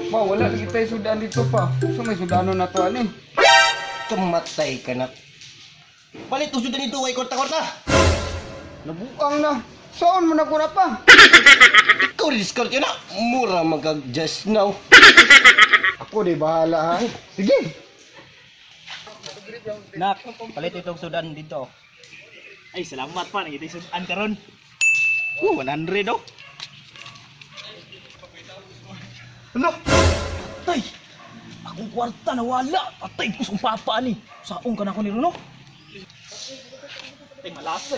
Pa, wala lagi tayo sudan dito pa. So may sudano na to ani. Kamatay ka na. Palit og sudan dito kay kwarta-kwarta. Nabuang na. Saan mo na kura pa? Ikaw discount yun na. Mura magag just now. Ako di bahala ha. Sige. Nak, palit itong sudan dito. Ay, salamat pa. Nagitay sudan karon. 100 oh. Ano? Patay! Akong kwarta nawala. Patay ko sa papa ani. Saong ka na ako ni Runo. Patay, malasan.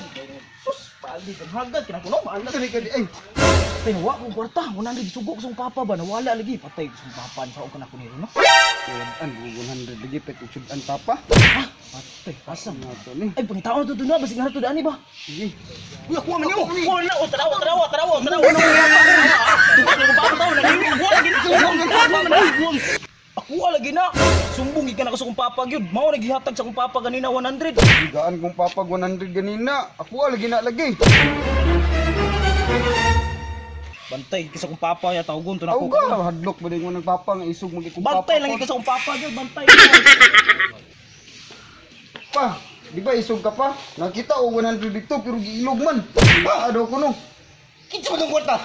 Sus, pali. Ganhagan. Kinakuno, malas. Ay. Patay, nawa akong kwarta. 100 sugo ko sa papa ba? Nawala lagi. Patay ko sa papa ni. Saong ka na ako ni Runo. Sudan, 100 lagi. Pet, sudan papa. Ha? Patay, asa na to ni? Ay, pangitaon na to na. Basig na to daan ba? Sige. Uy, ako man yun. Wala, o, tarawa, tarawa, tarawa, tarawa. Ako lagi na. Sumbong ka na ko sa kong papa gyud. Mao nagihatag sa kong papa ganina 100. Higaan kong papa 100 ganina. Ako lagi na lagi. Bantay ka sa kong papa ya tawgon to na ko. Awga, hadlok ba din mo ng papa nga isog mag ikong papa. Bantay lang ka sa kong papa gyud, bantay. Pa, di ba isog ka pa? Nakita og 100 dito pero giilog man. Ba, ado ko no. Kinsa man tong kwarta?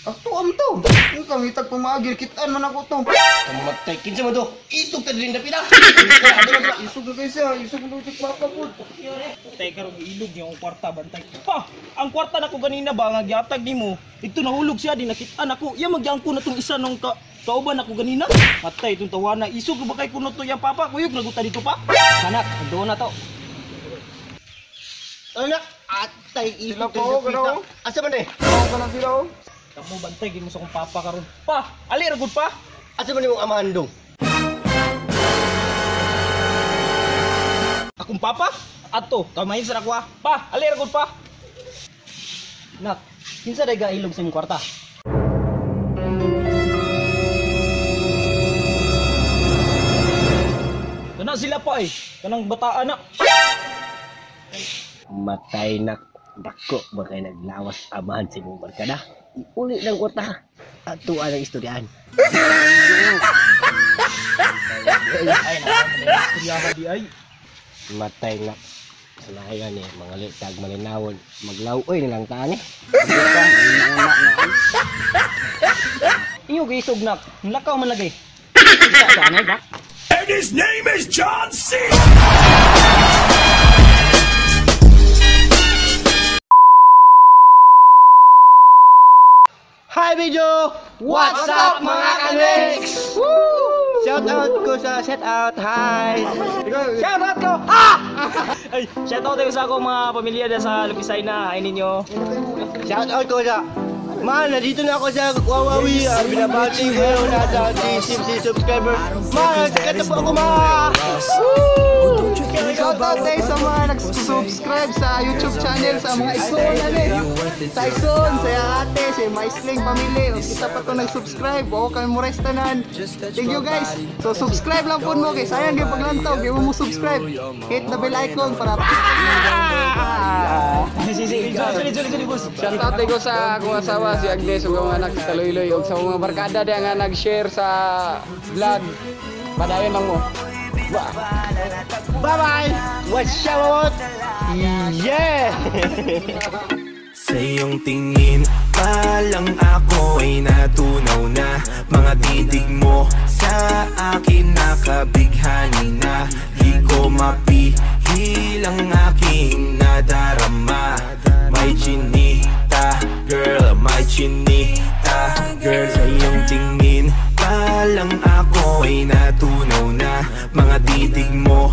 Ato am to. Ang kangitag pamaagi kitaan man ako to. Kamatay kinsa man to? Isog ta din dapita. Isog na kay siya, isog na kay papa po. Patay karon giilog niya ang kwarta bantay. Pa, ang kwarta nako ganina ba nga gihatag nimo? Dito nahulog siya di nakitaan ako. Iya magyangko na tong isa nung kauban ako ganina. Patay itong tawana. Isog ba kay kuno to yang papa? Kuyog naguta dito pa. Anak, doon na to. Anak, atay isog ta dapita. Asa man eh? Tao ka na sila oh. Kamu bantay gid mo sa akong papa karon. Pa, ali ra gud pa. Asa man imong amahan dong? Akong papa? Ato, kamahin sa ako ha. Pa, ali ra gud pa. Nak, kinsa day gailog sa imong kwarta? Kana sila pa eh. Kanang bataan na. Matay nak. Dako ba kay naglawas amahan sa imong barkada? Iuli ng kwarta. Ato ang istoryahan. Ay, istorya ka di ay. Matay na. Sanayan eh, mga litag malinawon. Maglawoy nilang taan eh. Inyo giisog nak. Lakaw man lagi. Sa anay ba? And his name is John C. Hi video! What's up mga kanix? Woo! Shout out ko sa shout out. Hi! Shout out ko! Ah! Ay, shout out ko sa akong mga pamilya dyan sa Lupisay na. Hi ninyo. Shout out ko sa Man, nandito na ako sa Wawawi. Binabati ko yun nasa si subscriber. Man, sikat na po ako ma! Woo! Shout out tayo sa mga nag-subscribe sa YouTube channel, sa mga Ison, ano eh. Sa Ison, sa ate, sa Maisling family. Kita pa to nag-subscribe. Oo, kami mo rest tanan. Thank you guys. So subscribe lang po mo kay sayang gyud paglantaw, gyud mo subscribe. Hit the bell icon para Shout out ko sa akong asawa si Agnes ug ang anak si Taloyloy ug sa mga barkada diha nga nag-share sa vlog. Padayon lang mo. Bye-bye! What's up? Yeah! Sa iyong tingin pa lang ako ay natunaw na. Mga titig mo sa akin nakabighani na. Di ko mapihil ang aking nadarama. My chinita girl, my chinita girl. Sa iyong tingin pa lang ako ay natunaw na. Mga titig mo